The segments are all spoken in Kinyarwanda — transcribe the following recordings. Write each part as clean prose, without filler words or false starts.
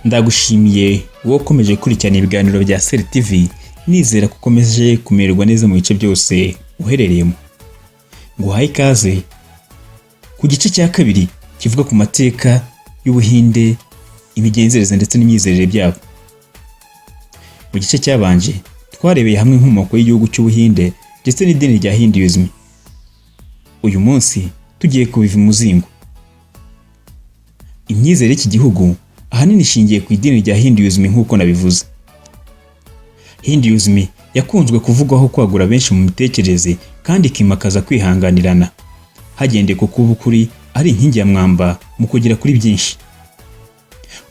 Ndagushimiye wowe ukomeje gukurikirana ibiganiro bya Seri TV, nizera ko ukomeje kumererwa neza mu bice byose uherereyemo. Nguhaye ikaze ku gice cya kabiri kivuga ku mateka y'Ubuhinde, imigenzereze ndetse n'imyizerere byabo. Mu gice cyabanje twarebeye hamwe inkomoko y'igihugu cy'Ubuhinde ndetse n'idini rya Hinduism. Uyu munsi tugiye kubiva imuzingo. Imyizerere y'iki gihugu ahanini ishingiye ku idini rya Hinduism nk'uko nabivuze. Hinduism yakunzwe kuvugwaho kwagura benshi mu mitekerereze kandi ikimakaza kwihanganirana, hagendewe ku kuba ukuri ari inkingi ya mwamba mu kugera kuri byinshi.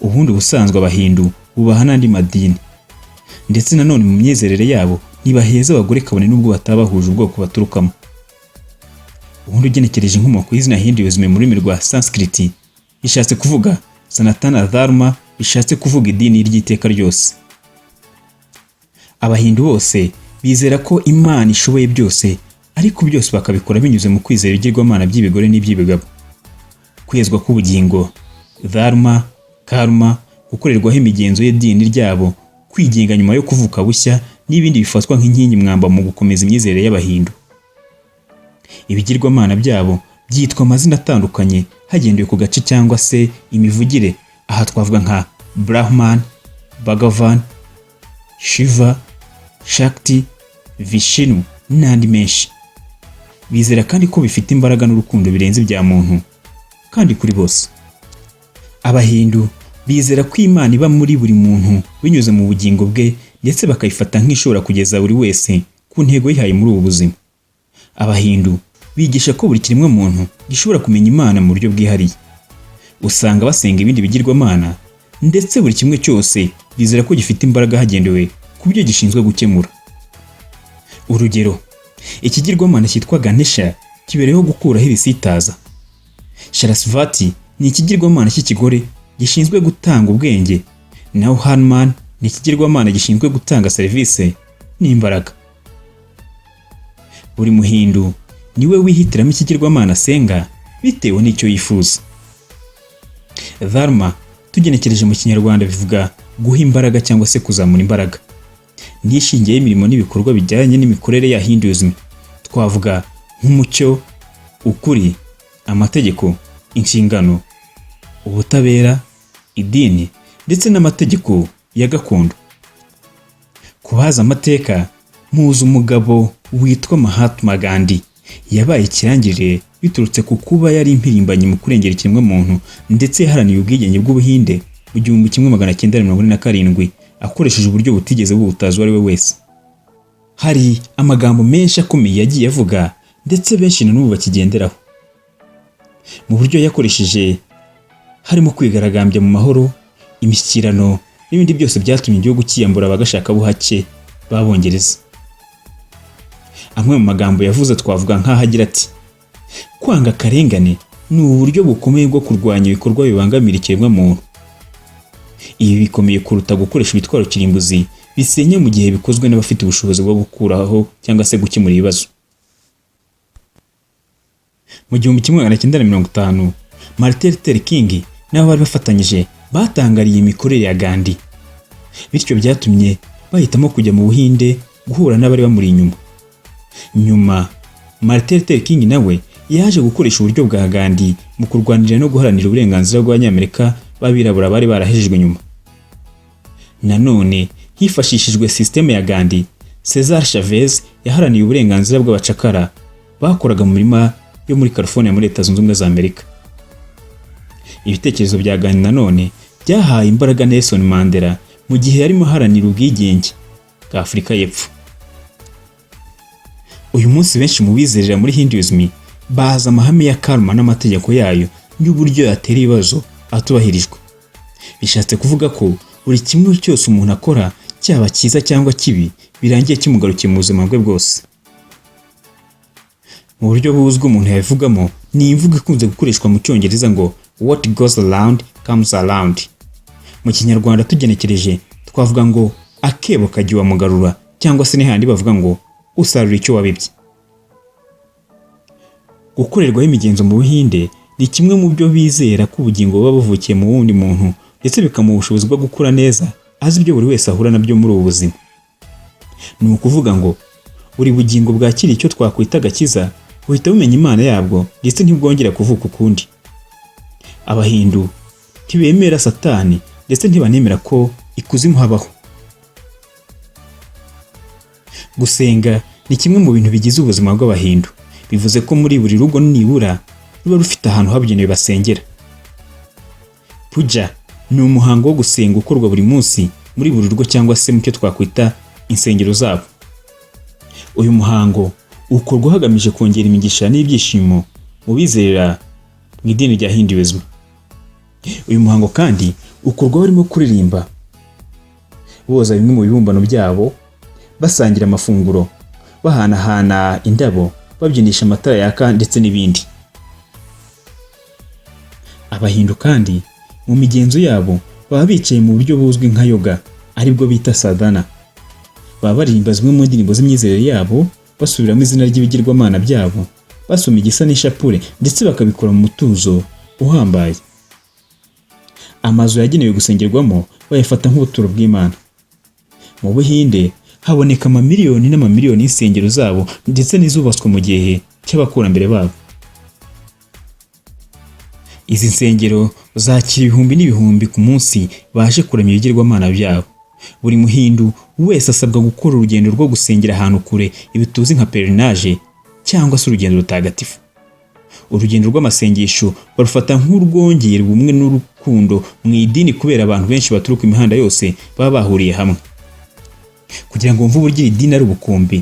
Ubundi ubusanzwe Abahindu bubaha n'andi madini, ndetse nanone mu myizerere yabo ntibaheza abagore kabone n'ubwo bataba bahuje ubwoko baturukamo. Ubundi ugenekereje, inkomoko y'izina Hinduism mu rurimi rwa Sanskrit ishatse kuvuga Sanatana Dharma, bishatse kuvuga idini ry'iteka ryose. Abahindu bose bizera ko Imana ishoboye byose, ariko byose bakabikora binyuze mu kwizera ibigirwamana by'ibigore n'iby'ibigabo. Kwezwa k'ubugingo, dharma, karma, gukorerwaho imigenzo y'idini ryabo, kwigenga nyuma yo kuvuka bushya n'ibindi bifatwa nk'inkingi mwamba mu gukomeza imyizerere y'Abahindu. Ibigirwamana byabo byitwa amazina atandukanye hagendewe ku gace cyangwa se imivugire. Aha twavuga nka Brahman, Bhagavan, Shiva, Shakti, Vishnu n'andi menshi. Bizera kandi ko bifite imbaraga n'urukundo birenze ibya muntu kandi kuri bose. Abahindu bizera ko Imana iba muri buri muntu binyuze mu bugingo bwe, ndetse bakayifata nk'ishobora kugeza buri wese ku ntego yihaye muri ubu buzima. Abahindu bigisha ko buri kiremwa muntu gishobora kumenya Imana mu buryo bwihariye. Usanga basenga ibindi bigirwamana, ndetse buri kimwe cyose bizera ko gifite imbaraga hagendewe ku byo gishinzwe gukemura. Urugero, ikigirwamana cyitwa Ganesha kibereyeho gukuraho ibisitaza. Sarasvati ni ikigirwamana cy'ikigore gishinzwe gutanga ubwenge, naho Hanuman ni ikigirwamana gishinzwe gutanga serivisi n'imbaraga. Buri Muhindu niwe wihitiramo ikigirwamana asenga bitewe n'icyo yifuza. Dharma tugenekereje mu Kinyarwanda bivuga guha imbaraga cyangwa se kuzamura imbaraga. Ni ishingiye y'imirimo n'ibikorwa bijyanye n'imikorere ya Hinduism. Twavuga nk'umucyo, ukuri, amategeko, inshingano, ubutabera, idini ndetse n'amategeko ya gakondo. Ku bazi amateka, muzi umugabo witwa Mahatma Gandhi. Yabaye ikirangirire biturutse ku kuba yari impirimbanyi mu kurengera ikiremwamuntu, ndetse yaharaniye ubwigenge bw'Ubuhinde mu 1947 akoresheje uburyo butigeze buhutaza uwo ari we wese. Hari amagambo menshi akomeye yagiye avuga, ndetse benshi na n'ubu bakigenderaho. Mu buryo yakoresheje harimo kwigaragambya mu mahoro, imishyikirano n'ibindi byose byatumye igihugu cyiyambura abagashakabuhake b'Abongereza. Amwe mu magambo yavuze twavuga nk'aho agira ati: "Kwanga akarengane ni uburyo bukomeye bwo kurwanya ibikorwa bibangamira ikiremwamuntu. Ibi bikomeye kuruta gukoresha ibitwaro kirimbuzi bisenya mu gihe bikozwe n'abafite ubushobozi bwo gukuraho cyangwa se gukemura ibibazo." Mu 1950, Martin Luther King n'abo bari bafatanyije batangariye imikorere ya Gandhi, bityo byatumye bahitamo kujya mu Buhinde guhura n'abari bamuri inyuma. Nyuma Martin Luther King nawe yaje gukoresha uburyo bwa Gandhi mu kurwanirira no guharanira uburenganzira bw'Abanyamerika b'abirabura bari barahejejwe inyuma. Nanone hifashishijwe sisiteme ya Gandhi, Cesar Chavez yaharaniye uburenganzira bw'abacakara bakoraga mu mirima yo muri California muri Leta Zunze Ubumwe za Amerika. Ibitekerezo bya Gandhi nanone byahaye imbaraga Nelson Mandela mu gihe yarimo aharanira ubwigenge bwa Afurika y'Epfo. Uyu munsi benshi mu bizerera muri Hinduism bazi amahame ya karma n'amategeko yayo n'uburyo yatera ibibazo atubahirijwe. Bishatse kuvuga ko buri kimwe cyose umuntu akora, cyaba cyiza cyangwa kibi, birangiye kimugarukiye mu buzima bwe bwose. Mu buryo buzwi umuntu yabivugamo ni imvugo ikunze gukoreshwa mu Cyongereza ngo "What goes around comes around". Mu Kinyarwanda tugenekereje twavuga ngo akebo kajya iwa mugarura, cyangwa se n'ahandi bavuga ngo usarura icyo wabibye. Gukorerwaho imigenzo mu Buhinde ni kimwe mu byo bizera, ko ubugingo buba buvukiye mu wundi muntu ndetse bikamuha ubushobozi bwo gukura neza azi ibyo buri wese ahura nabyo muri ubu buzima. Ni ukuvuga ngo buri bugingo bwakiriye icyo twakwita agakiza buhita bumenya Imana yabwo, ndetse ntibwongera kuvuka ukundi. Abahindu ntibemera Satani, ndetse ntibanemera ko ikuzimu habaho. Gusenga ni kimwe mu bintu bigize ubuzima bw'Abahindu, bivuze ko muri buri rugo nibura ruba rufite ahantu habugenewe basengera. Puja ni umuhango wo gusenga ukorwa buri munsi muri buri rugo cyangwa se mu cyo twakwita insengero zabo. Uyu muhango ukorwa hagamije kongera imigisha n'ibyishimo mu bizerera mu idini rya Hinduism. Uyu muhango kandi ukorwa barimo kuririmba, boza bimwe mu bibumbano byabo, basangira amafunguro, bahanahana indabo, babyinisha amatara yaka ndetse n'ibindi. Abahindu kandi mu migenzo yabo baba bicaye mu buryo buzwi nka yoga, aribwo bita sadhana. Baba baririmba zimwe mu ndirimbo z'imyizerere yabo, basubiramo izina ry'ibigirwamana byabo, basoma igisa n'ishapure, ndetse bakabikora mu mutuzo uhambaye. Amazu yagenewe gusengerwamo bayafata nk'ubuturo bw'Imana. Mu Buhinde haboneka amamiliyoni n'amamiliyoni y'insengero zabo, ndetse n'izubatswe mu gihe cy'abakurambere babo. Izi nsengero zakira ibihumbi n'ibihumbi ku munsi baje kuramya ibigirwamana byabo. Buri Muhindu wese asabwa gukora urugendo rwo gusengera ahantu kure, ibi tuzi nka pèlerinage cyangwa se urugendo rutagatifu. Urugendo rw'amasengesho barufata nk'urwongera ubumwe n'urukundo mu idini, kubera abantu benshi baturuka imihanda yose baba bahuriye hamwe. Kugira ngo wumve uburyo iri dini ari ubukombe,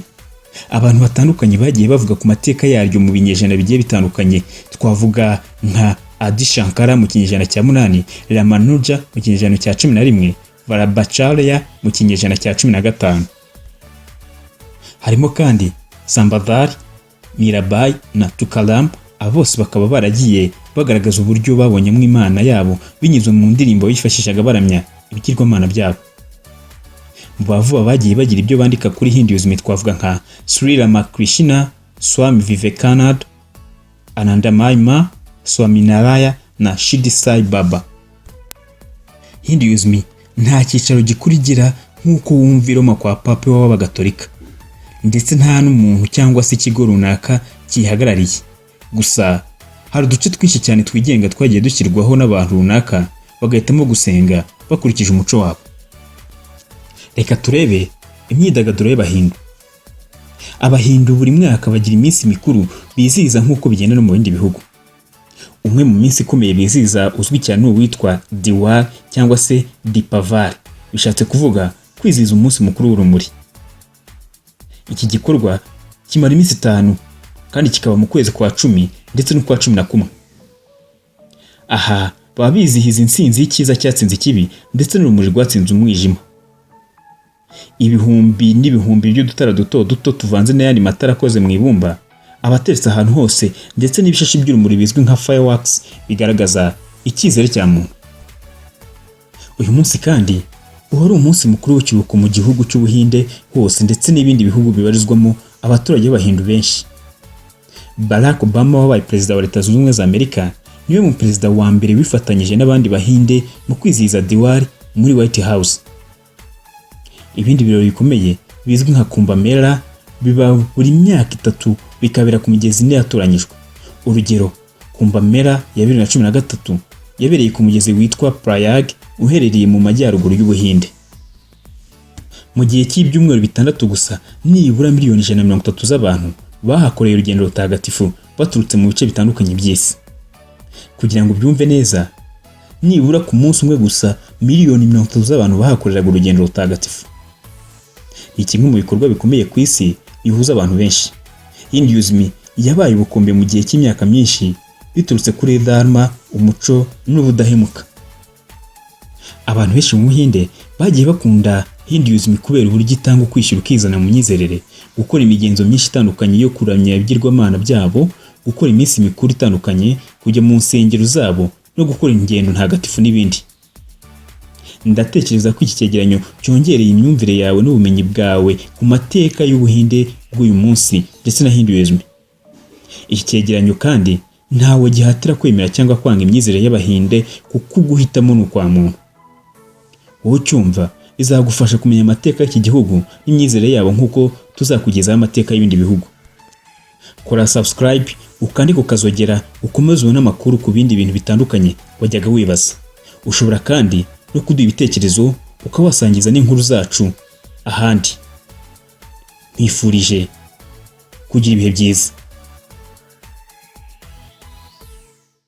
abantu batandukanye bagiye bavuga ku mateka yaryo mu binyejana bigiye bitandukanye. Twavuga nka Adi Shankara mu kinyejana cya 8, Ramanuja mu kinyejana cya 11, Vallabhacharya mu kinyejana cya 15. Harimo kandi Sambadhari, Mirabai na Tukaram. Aba bose bakaba baragiye bagaragaza uburyo babonyemo Imana yabo binyuze mu ndirimbo bifashishaga baramya ibigirwamana byabo. Mu bavuba bagiye bagira ibyo bandika kuri Hinduism twavuga nka Sri Ramakrishna, Swami Vivekananda, Anandamayi Ma, Swami Naraya na Shirdi Sai Baba. Hinduism nta cyicaro gikuru igira nk'uko wumva i Roma kwa Papa w'Abagatolika, ndetse nta n'umuntu cyangwa se ikigo runaka kiyihagarariye. Gusa hari uduce twinshi cyane twigenga twagiye dushyirwaho n'abantu runaka, bagahitamo gusenga bakurikije umuco wabo. Reka turebe imyidagaduro y'Abahindu. Abahindu buri mwaka bagira iminsi mikuru bizihiza nk'uko bigenda no mu bindi bihugu. Umwe mu minsi ikomeye bizihiza uzwi cyane ni uwitwa Diwali cyangwa se Deepavali, bishatse kuvuga kwizihiza umunsi mukuru w'urumuri. Iki gikorwa kimara iminsi 5 kandi kikaba mu kwezi kwa 10 ndetse n'ukwa 11. Aha baba bizihiza intsinzi y'icyiza cyatsinze ikibi, ndetse n'urumuri rwatsinze umwijima. Ibihumbi n'ibihumbi by'udutara duto duto tuvanze n'ayandi matara akoze mu ibumba aba ateretse ahantu hose, ndetse n'ibishashi by'urumuri bizwi nka fireworks, bigaragaza icyizere cya muntu. Uyu munsi kandi uba ari umunsi mukuru w'ikiruhuko mu gihugu cy'Ubuhinde hose, ndetse n'ibindi bihugu bibarizwamo abaturage b'Abahindu benshi. Barack Obama wabaye perezida wa Leta Zunze Ubumwe za Amerika niwe mu perezida wa mbere wifatanyije n'abandi Bahinde mu kwizihiza Diwali muri White House. Ibindi birori bikomeye bizwi nka Kumbh Mela biba buri myaka 3, bikabera ku migezi ine yatoranyijwe. Urugero, Kumbh Mela ya 2013 yabereye ku mugezi witwa Prayag uherereye mu majyaruguru y'Ubuhinde. Mu gihe cy'ibyumweru 6 gusa, nibura miliyoni 130 z'abantu bahakoreye urugendo rutagatifu baturutse mu bice bitandukanye by'isi. Kugira ngo ubyumve neza, nibura ku munsi umwe gusa miliyoni 30 z'abantu bahakoreraga urugendo rutagatifu. Ni kimwe mu bikorwa bikomeye ku isi bihuza abantu benshi. Hinduism yabaye ubukombe mu gihe cy'imyaka myinshi biturutse kuri dharma, umuco n'ubudahemuka. Abantu benshi mu Buhinde bagiye bakunda Hinduism kubera uburyo itanga ukwishyira ukizana mu myizerere, gukora imigenzo myinshi itandukanye yo kuramya ibigirwamana byabo, gukora iminsi mikuru itandukanye, kujya mu nsengero zabo no gukora ingendo ntagatifu n'ibindi. Ndatekereza ko iki cyegeranyo cyongereye imyumvire yawe n'ubumenyi bwawe ku mateka y'Ubuhinde bw'uyu munsi ndetse na Hinduism. Iki cyegeranyo kandi ntawe gihatira kwemera cyangwa kwanga imyizerere y'Abahinde, kuko uguhitamo ni ukwa muntu. Wowe ucyumva, bizagufasha kumenya amateka y'iki gihugu n'imyizerere yabo, nk'uko tuzakugezaho amateka y'ibindi bihugu. Kora subscribe, ukandike ukazogera, ukomeze ubone amakuru ku bindi bintu bitandukanye wajyaga wibaza. Ushobora kandi no kuduha ibitekerezo, ukaba wasangiza n'inkuru zacu ahandi. Nkwifurije kugira ibihe byiza.